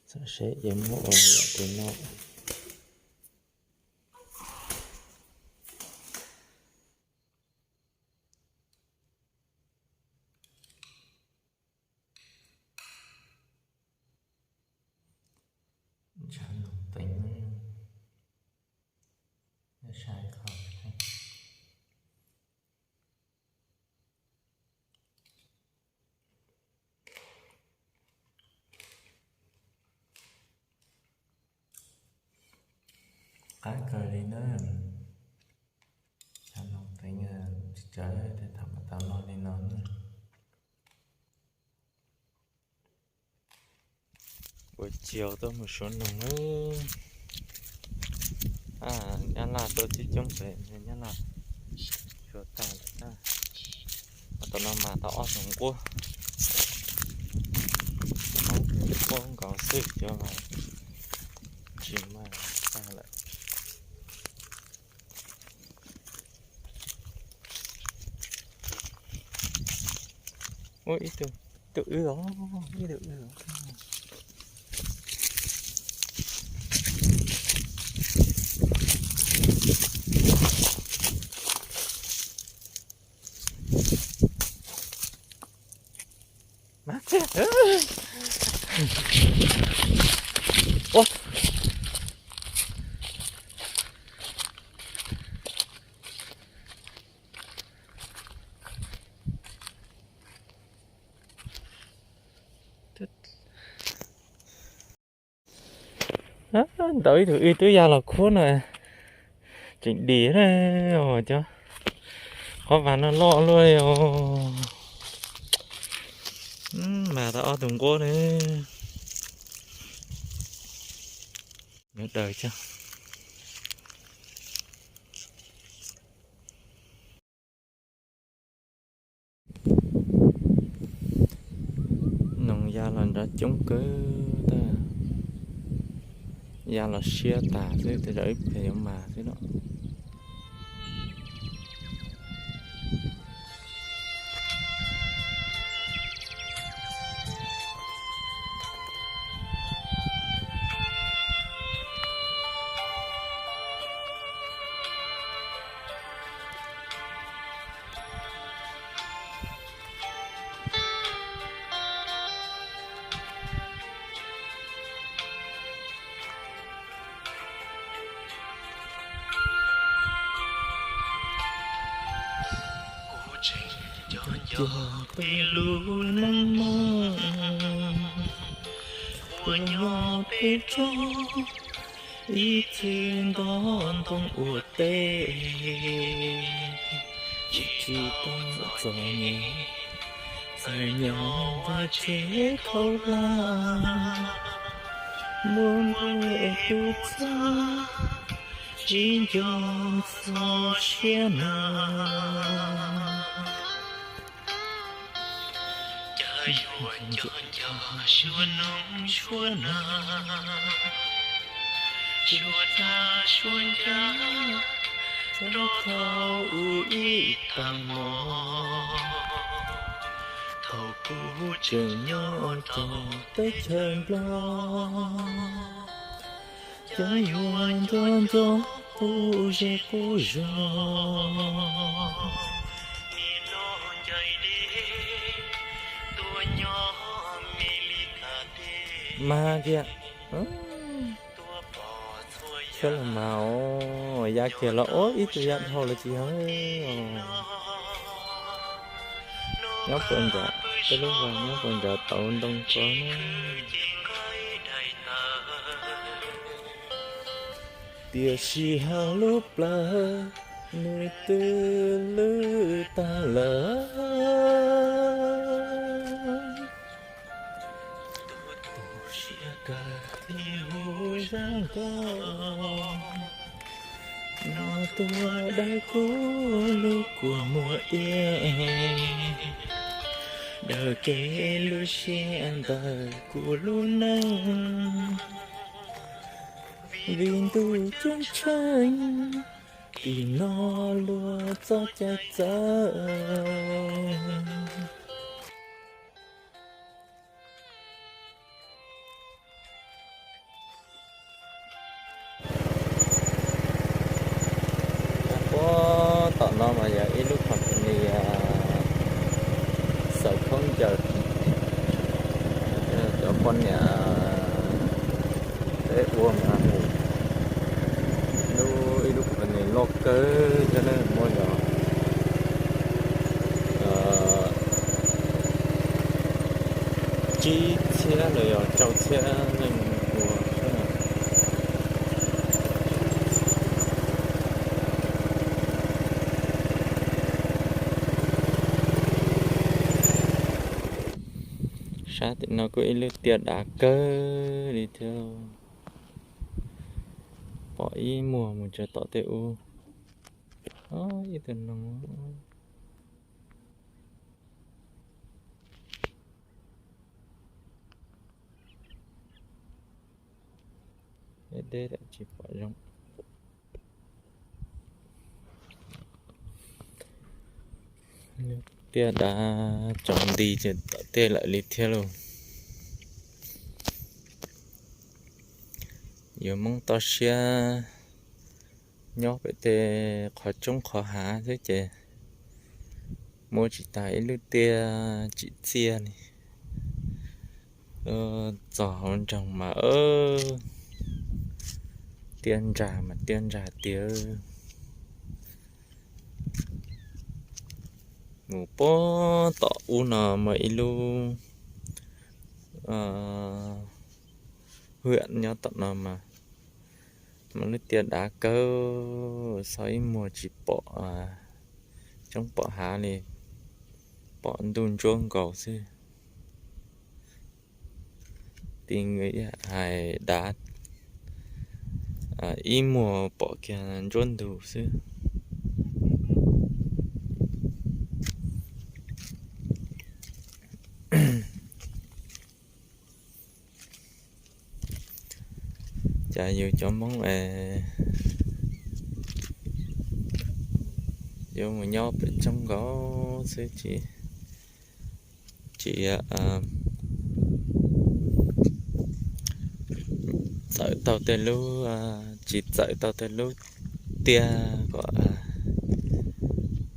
Txhob seb yuav muab ua yam twg no. Ntshav noog teev, sai qhov. Qab kawg li na. Ntshav noog teev, tsis txawv, tham mas tau noj li no na. Ua ciav tuaj mus suav noog na. Nyab Laj tuaj coob coob pem, Nyab Laj suav tag lawm na. Tom no mas tau ob tug nquab, ob tug nquab nkaus xwb, cov mas tsis mag tag lawm. Ua ib tug, ib tug wb os, ib tug wb os. Ntau ib tug wb twb ya los khuab no, tseem dim na, cov qhov vas no loj luaj li os. Mas tau ob tug nquab na. Nyob daws cog. Noog ya los nrov coob kawg, ya los siab tas xwb, tej zaum ib pliag yuav mas xwb no. Kuv tseem nco nco peb lub neej mog, uas nyob peb tsob ib txwm nto ntoo ua teb, tsis tau txom nyem txawm nyob vaj tsev khaub hlab, muaj nqis tus txaj tsis nco txoj sia na. Cas yuav nco nco suab noog suab na, suab tag suab ncaj, nrog thaum ub ib tag hmo, thaum kuv tseem nyob rau teb chaws Nplog. Cas yuav nco nco qub zej qub zos, nim no ncaim dej tuaj nyob Mes Lis Kas teb. Mas kiag, sab los mas os, ya kiag los ua ib tug ya dhau los tsis yog. Nyob puas nram, peb lub vaj nyob puas nram tauv ntoo ko na. Tiam sis hauv lub plawv nws twb lwj tag lawm. Tus siab kawg thiaj hu zaj nkauj no tuaj dawb kuv lub kua muag iab, daws kev lub siab ntawm kuv lub neej. Vim ntuj ceeb tsheej tim no luag txoj cai txawv. No mas yog ib lub company xaws khaub ncaws, cov poj niam peb ua mas lub, ib lub company loj kawg thiab na, muaj yog tsib txhiab los yog rau txhiab leej ua xwb na. Sab tim no kuj ib lub tiaj dav kawg li thiab. Pom ib muag mus txog tom tej ub. Ib tug noog deb deb tsis pom zoo. Tiaj dav tsaus nti tom tej lawm li thiab lauj. Yus Hmoob toj siab nyob pem tej qhov tsoob qhov hav xwb ces muaj tsis tas ib lub tiaj tsim txiaj li. Txog hauv nroog mas tiaj ntsag mas tiaj ntsag tiag. Mus puag tom ub no muaj ib lub hwm nyob tom no mas, mas lub tiaj dav kawg, xauj ib muag tsis pom tsoob pom hav li, pom ntuj ntsuab nkaus xwb. Ti hais dav, ib muag pom kiag ntsuab ntug xwb. Cas yus cov Hmoob es yuav mus nyob pem tsoob nkaus xwb tsis, tsis txawm tau tej lub, tsis txawm tau tej lub tiaj kom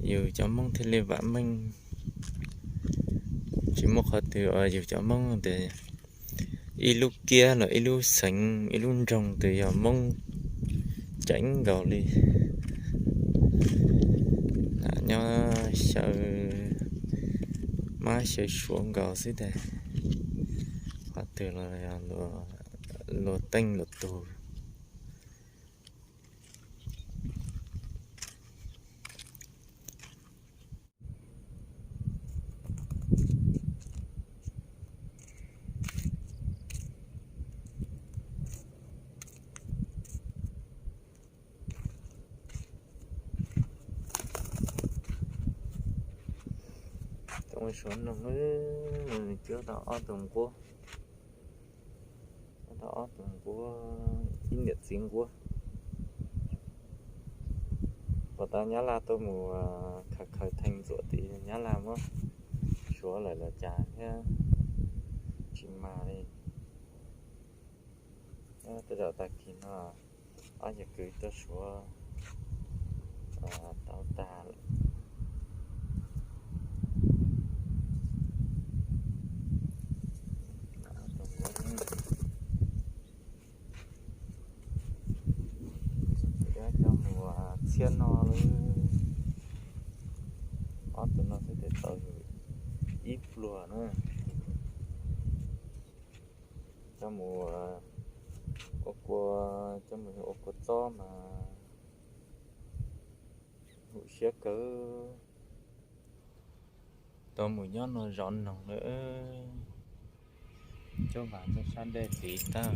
yus cov Hmoob thiaj li vam meej. Tsis muaj qhov twg uas yus cov Hmoob tias ib lub kiab los ib lub xeev ib lub nroog twg yog Hmoob ceev nkaus li. Nyob xyaw mab xyaw suav nkaus xwb tes, qhov twg los luag teej luag tug. Suav noog, nws cuab tau ob tug nquab, cuab tau ob tug nquab, ib niam txiv nquab. Puas tau Nyab Laj tuaj mus khaws khaws theej ntxuam tim Nyab Laj muab Suav lawm los cas thiab, tsis mag li. Tej zaum tag kis no ob yawg kwv tuaj Suav tau tag lawm. Coj mus txhiab no lawm. Ob tug no thiaj tau ib pluag na. Coj mus ua kua, coj mus ua kua txob mas hum siab kawg. Tau mus nyob no zov noog lawm. Coj vas txog sab dej tid tag,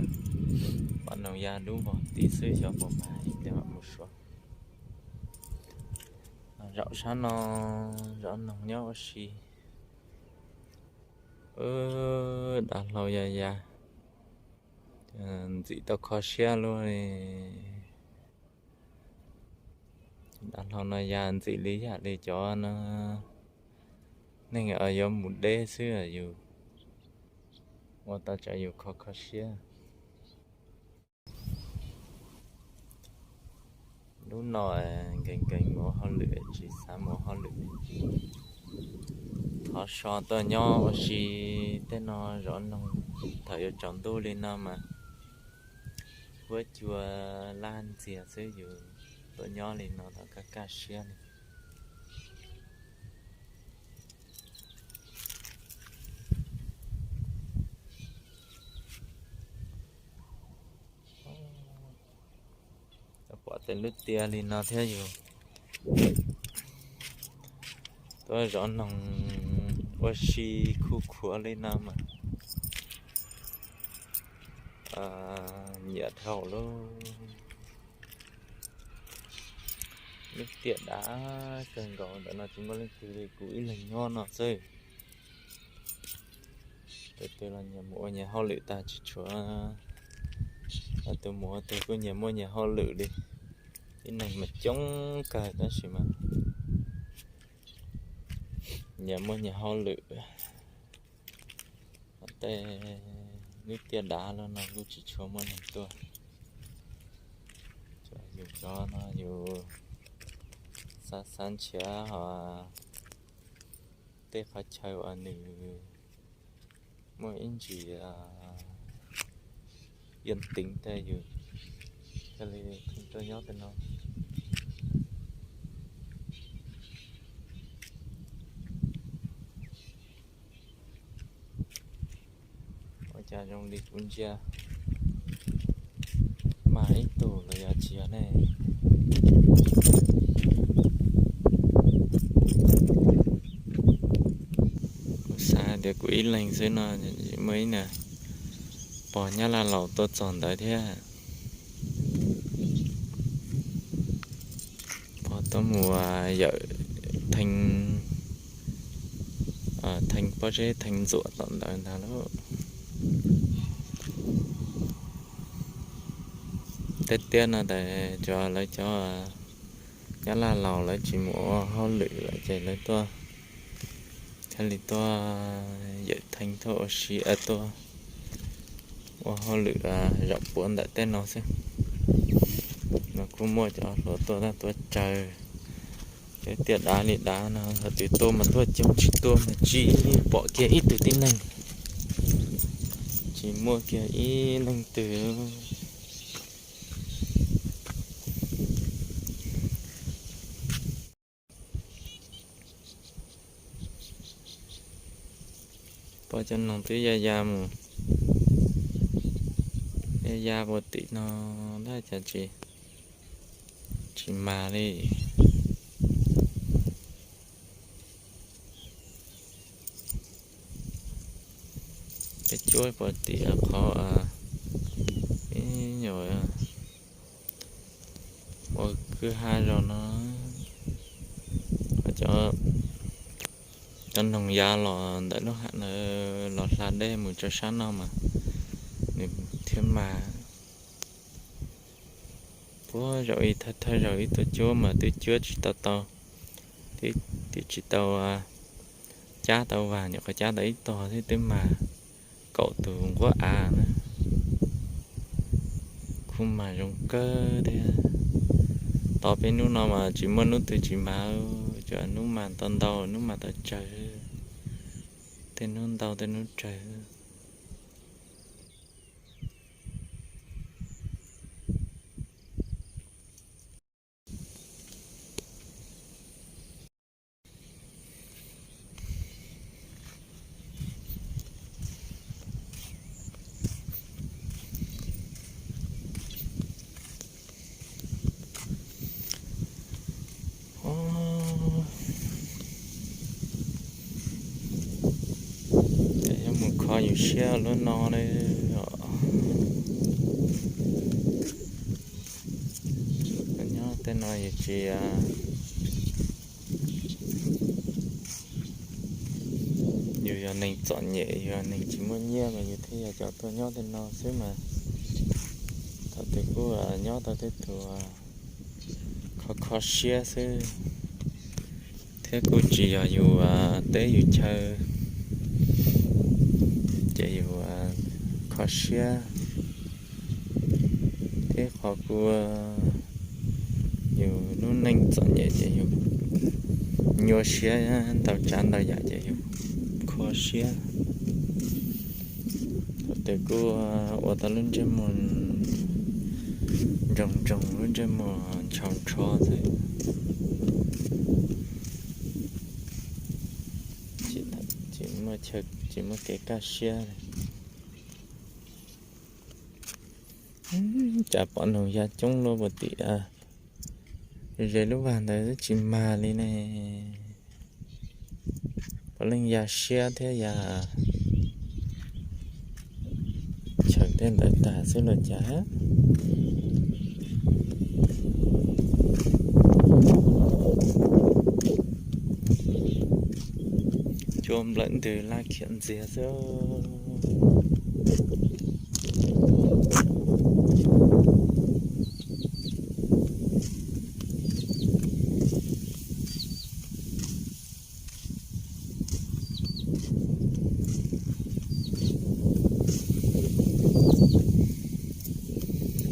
pom noog ya dub vog tid xwb xyov puas mag ib pliag mam mus Suav. Zaum sab no zov noog nyob ua si. Dav hlau ya ya, ntxim tau kho siab luaj li. Dav hlau no ya ntxim li yam li cov no, neeg yuav mus deb xwb yus ua tau tsam yus kho kho siab. Hnub no nkees nkees mus ua hauj lwm, tsis xav mus ua hauj lwm. Thov so tuaj nyob ua si tej no zov noog thaum yuav tsaus ntuj li no mas huab cua laj ntxiag xwb, yus tuaj nyob li no tau kaj kaj siab li. Pom tej lub tiaj li no thiab yus tuaj zov noog ua si khuv khuav li no mas nyiam dhau lub. Lub tiaj dav kawg nkaus ntawm no tsis muaj leej twg li, kuv ib leeg nyob no xwb. Tus twg los nyias mus ua nyias hauj lwm tag tsis tshuav, tus mus ua twg kuj nyias muaj nyias hauj lwm li. Tib neeg mas coob kawg tab sis mas nyias muaj nyias hauj lwm. Tej lub tiaj dav los no kuj tsis tshua muaj neeg tuaj. Yus cov no yus xav xav nrhiav ho tej qhov chaw uas nws muaj ib ntsis yam teev tej yus thiaj li tuaj nyob tej no. Ua cas zoo li kuv ntsia mas ib tug los yog tsis yog ne? Kuv xav tias kuv ib leeg xwb no, muaj ib niag pog Nyab Laj laus tuaj txog ntawd thiab. Pog tuaj mus yawm thee, thee pob zeb thee ntxuam tom ntawd ntag lauj. Tej tiab no tas cov lawv cov Nyab Laj laus lawv tsis mus ua hauj lwm lawm ces lawv tuaj, thiaj li tuaj yawm thee tuaj ua si, tuaj ua hauj lwm zaum puav ntawm tej no xwb. No kuj muaj cov hluas tuaj tab tuaj tsawg. Tej tiaj dav li dav no thaum twg tuaj mas tuaj coob, tsis tuaj mas tsis pom kiag ib tug tib neeg, tsis muaj kiag ib leej twg. Pog cov noog twb ya ya mus, ya ya puag tim no tab cas tsis, tsis mag li. Peb cuab puag tim qhov ib nyuag ua kwj ha zaum no, cov, cov noog ya los ntawm lub hav ntawd los hla dej mus rau sab no mas nws thiaj mag. Puag zaum ib thawj thawj zaug ib tuaj cuab mas twb cuab tsis tau tau, twb tsis tau cab tau vas, nyuam qhuav cab tau ib tog thiab twb mag kaum tus nquab av na. Kuj mag zoo kawg thiab. Tos peb hnub no mas tsis muaj hnub twg tsis mag, cov hnub mag tau ntau, hnub mag tau tsawg, tej hnub ntau tej hnub tsawg. Yuav mus kho yus siab lub no li os. Nyob tej no yus tsis, yus yog neeg txom nyem, yus yog neeg tsis muaj nyiaj mas yus thiaj yog cov tuaj nyob tej no xwb mas. Thaum twg kuj nyob tau tej tus kho kho siab xwb, thiab kuj tsis yog yus teb yus chaw, ces yus kho siab. Thiab qhov kuj Yus lub neej txom nyem ces yus nyuaj siab, ntau tsav ntau yam ces yus kho siab. Thaum twg kuj ua tau lub ntsej muag nroog nroog, lub ntsej muag ntshaus ntsho xwb, tsis muaj kev kaj siab. Cas pom noog ya coob luaj puag tim ze lub vag ntawd twb tsis mag li ne. Puav leej ya siab thiab ya chaw tej ntawd tag xwb los cas. Cua nplawm ntws laj khiam ntxiag xwb.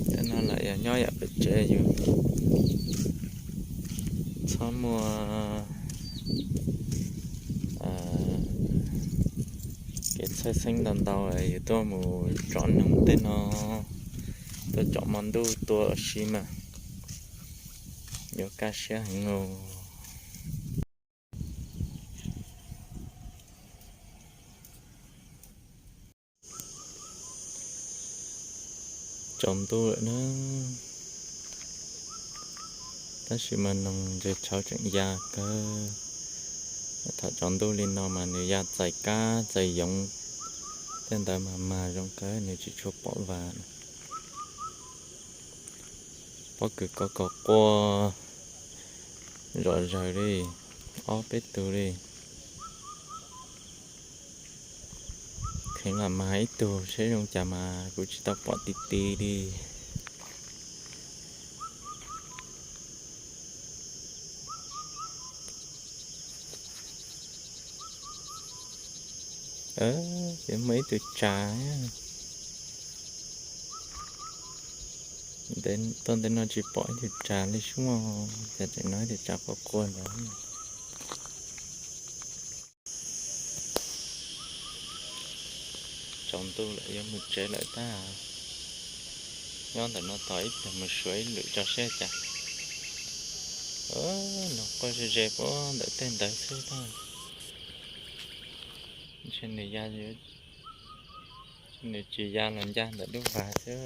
Tej no lam yog nyob yam pem tsev yus txhob muaj kev txhawj xeeb ntau ntau, yus tuaj mus tsom noog tej no, tuaj tsom hmo ntuj tua ua si mas yuav kaj siab heev os. Tsaus ntuj lawm na, tab sis mas noog ntses tshauv tseem ya kawg. Thaum tsaus ntuj li no mas nws ya txais kab txais yoov tej ntawd mas mag zoo kawg, nws tsis tshua pom vas. Pob kws ko kos quaj zom zaws li, ob peb tug li. Kheev lam mag ib tug seb zoo cas mas kuv tsis tau pom ti ti li. Ces muaj ib tug tsav, tuaj ntawm no tsis pom ib tug tsav li sub, cas tseem hnov ib tug tsav quaj quaj ntawd. Tsaus ntuj lawm yuav mus tsev lawm tag. Nyob ntawm no tos ib pliag mus suav ib lwm tso seb cas. Noog quaj ze ze puag ntawm tej ntawd xwb tag. Ntshe nws ya, nws tsis ya los ncaj ntawm lub vas xwb.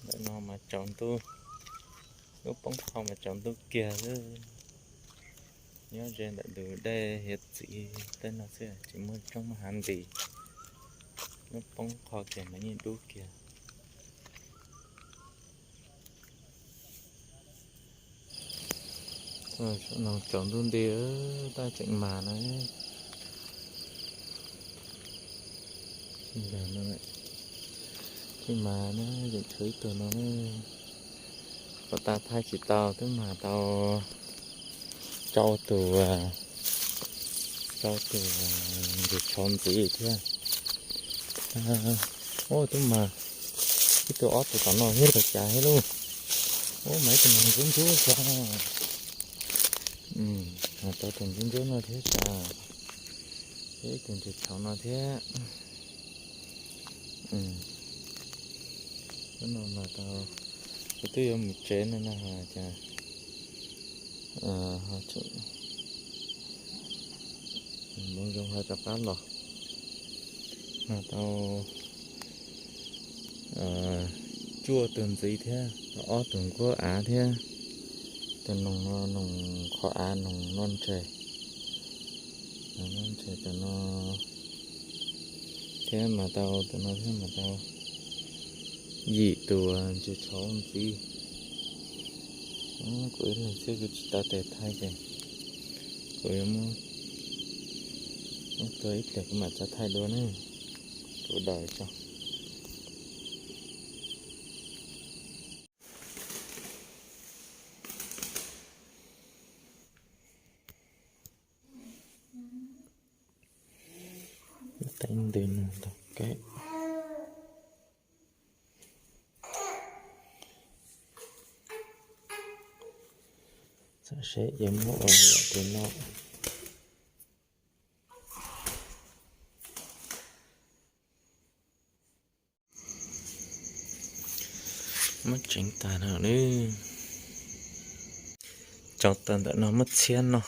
Ntawm no mas tsaus ntuj, lub poob qho mas tsaus ntuj kiag xwb. Nyob ze ntawm tus dej hiav txwv tej no xwb tsis muaj roob muaj hav ntis, lub poob qho kiag mas yeej dub kiag. Tsaus ntuj nti tab tseem mag na. Tsis mag na, yeej tshuav ib tug no na. Pom tas thaij tsis tau, twb mag tau rau tus, rau tus ntses tshauv ntxiv thiab. Ub, twb mag ib tug ob tug tom no thiab los cas thiab lauj. Ub, mas ib tug ntsuab ntsuab xwb. Mag tau tus ntsuab ntsuab no thiab cas, thiab ib tug ntses tshauv no thiab. Hnub no mas tau, kuv twb yuav mus tsev no na, cas ho tseem hmoov zoo ho rov qab los. Mag tau cuaj tug ntxiv thiab, tau ob tug nkuab av thiab. Tus noog no, noog qhov av, noog noj ntshe, noj ntshe tus no thiab mas tau, tus no thiab mas tau yim tus ntses tshauv ntxiv. Kuv ib leeg xwb kuv tsis tau tes thaij ces kuv yuav muab, muab tuag ib pliag kuv mam txav thaij dua ne. Kuv daws tso. Ntws no tau keb. Tam seb yuav muab ua yam twg no. Muab tseev tag no lawm. Cau tau ntawm no muab txhiab noj.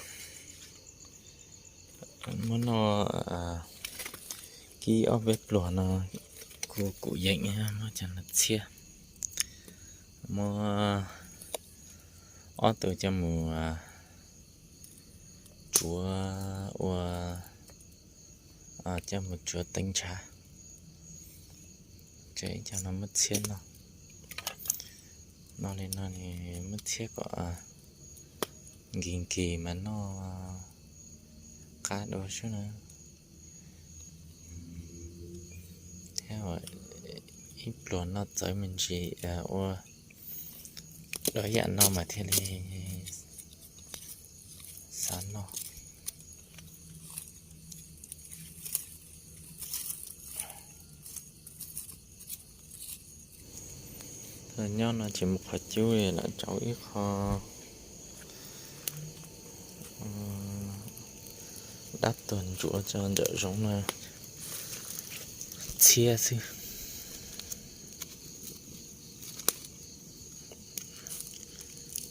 Muab noj, kib ob peb pluag no kuj kuj yeem, muab cov no txhiab. Muab ob tug coj mus tsuav ua, coj mus tsuav teev ntshav. Ces cov no muab txhiab noj. Noj li no muab txhiab kom nkig nkig mas noj qab dua xwb na. Thiab ib pluag noj txawv me ntsis ua dua yam no mas thiaj li xav noj. Nyob no ces mus qhov cub li lawm, rau ib qho dab tuag ntsuav tso nram zoov no txhiab xwb.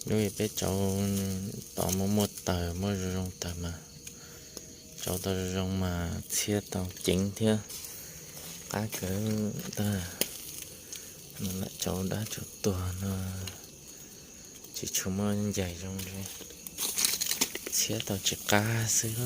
Lub peb tsau tau muaj muaj tawg, muaj zoo zoo tawg mas, tsau tau zoo zoo mas txhiab tau ceev thiab qab kawg ntag. Tsau dab tsau tuag no tsis tshua muaj ncaig zoo li, txhiab tau tsis qab xwb.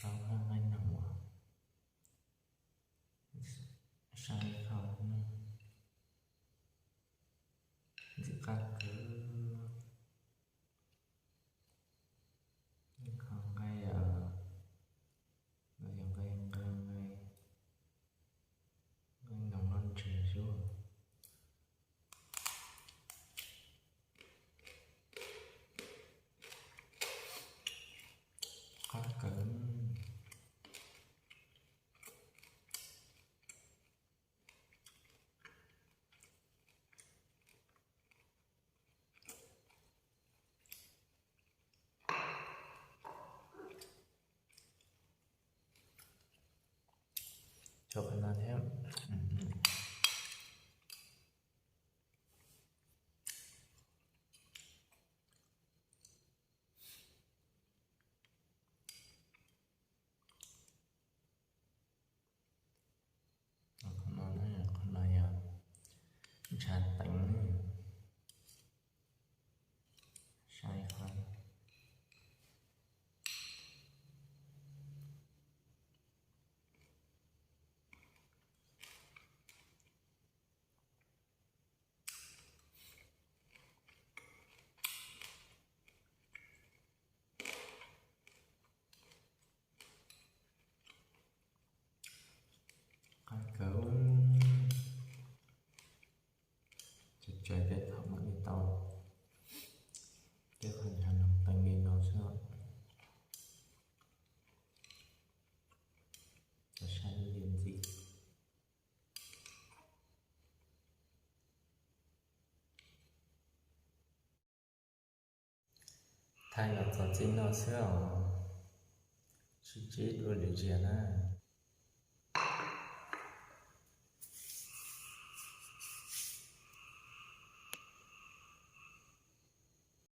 Tau nqaij nqaij nyoos, sai qhov ntxim qab kawg. Qhov nqaij, yog nqaij, nqaij, nqaij nyoos loj ntseg xwb. Qab kawg. Cov qhov no thiab. Qhov no, qhov no yog ntshav teev, sai qhov. Qab kawg. Tsis tsawg thiab, thaum mam li tau. Tib qho ntshav noo teev li no xwb. Tau saib li Thaij los txog txij no xwb os, tsis ntsib dua lwm ziag na.